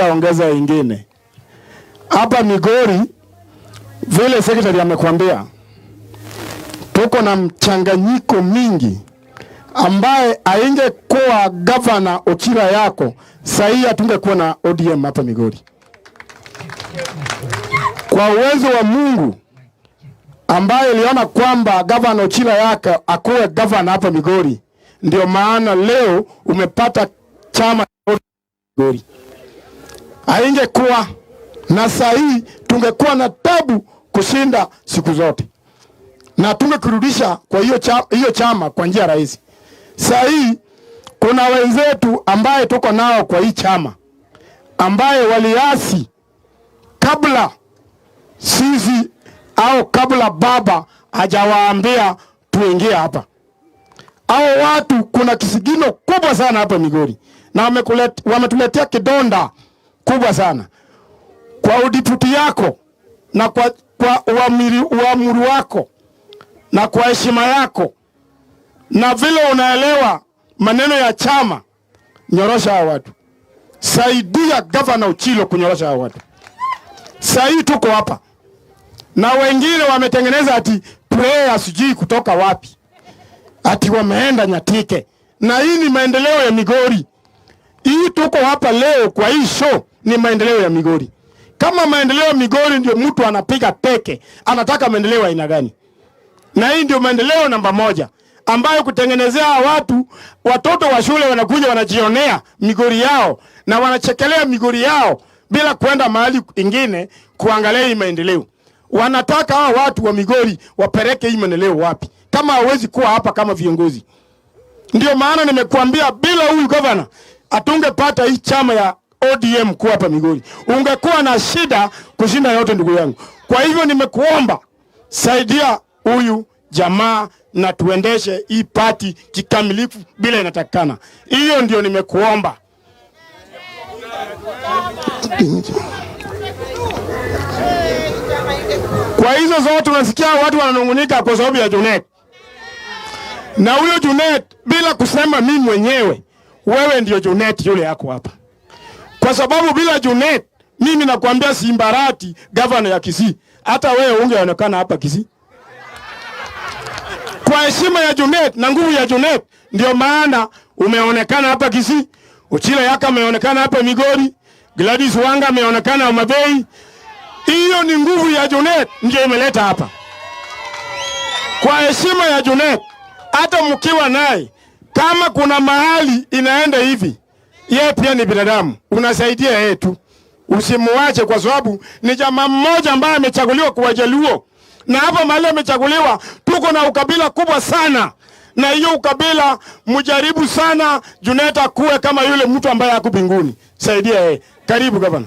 Sitaongeza ingine. Hapa Migori, vile secretary amekwambia, tuko na mchanganyiko mingi ambaye aingekuwa Gavana Ochila Ayacko, sahii hatungekuwa na ODM hapa Migori. Kwa uwezo wa Mungu ambaye iliona kwamba Gavana Ochila Ayacko akuwe gavana hapa Migori, ndio maana leo umepata chama Migori. Haingekuwa na sahii tungekuwa na tabu kushinda siku zote, na tungekurudisha kwa hiyo chama kwa njia rahisi. Sahii kuna wenzetu ambaye tuko nao kwa hii chama ambaye waliasi kabla sisi au kabla baba hajawaambia tuingie hapa. Hao watu kuna kisigino kubwa sana hapa Migori na wametuletea kidonda kubwa sana kwa udiputi yako na kwa uamuru wako na kwa heshima yako na vile unaelewa maneno ya chama, nyorosha hao watu, saidia Gavana Ochilo kunyorosha hao watu. Sahii tuko hapa na wengine wametengeneza ati prayer sijui kutoka wapi, ati wameenda Nyatike, na hii ni maendeleo ya Migori. Hii tuko hapa leo kwa hii show ni maendeleo ya Migori. Kama maendeleo ya Migori ndio mtu anapiga teke, anataka maendeleo aina gani? Na hii ndio maendeleo namba moja ambayo kutengenezea watu, watoto wa shule wanakuja wanajionea Migori yao na wanachekelea Migori yao bila kwenda mahali ingine kuangalia hii maendeleo. Wanataka hao watu wa Migori wapeleke hii maendeleo wapi kama hawezi kuwa hapa kama viongozi? Ndio maana nimekuambia bila huyu governor atungepata hii chama ya ODM kuwa hapa Migori, ungekuwa na shida kushinda yote, ndugu yangu. Kwa hivyo nimekuomba, saidia huyu jamaa na tuendeshe hii party kikamilifu bila inatakikana. Hiyo ndio nimekuomba. Kwa hizo zote unasikia watu wananungunika kwa sababu ya Junet. Na huyo Junet, bila kusema mimi mwenyewe, wewe ndio Junet yule yako hapa. Kwa sababu bila Junet, mimi nakwambia Simbarati governor ya Kisii, hata wewe ungeonekana hapa Kisii. Kwa heshima ya Junet na nguvu ya Junet, ndio maana umeonekana hapa Kisii. Ochila Ayacko ameonekana hapa Migori, Gladys Wanga ameonekana Homa Bay. Hiyo ni nguvu ya Junet ndio imeleta hapa. Kwa heshima ya Junet, hata mkiwa naye kama kuna mahali inaenda hivi, yeye pia ni binadamu, unasaidia yeye tu, usimuache, kwa sababu ni jamaa mmoja ambaye amechaguliwa kwa Jaluo, na hapo mahali amechaguliwa tuko na ukabila kubwa sana, na hiyo ukabila mjaribu sana Junet akuwe kama yule mtu ambaye ako mbinguni. Saidia yeye. Karibu gavana.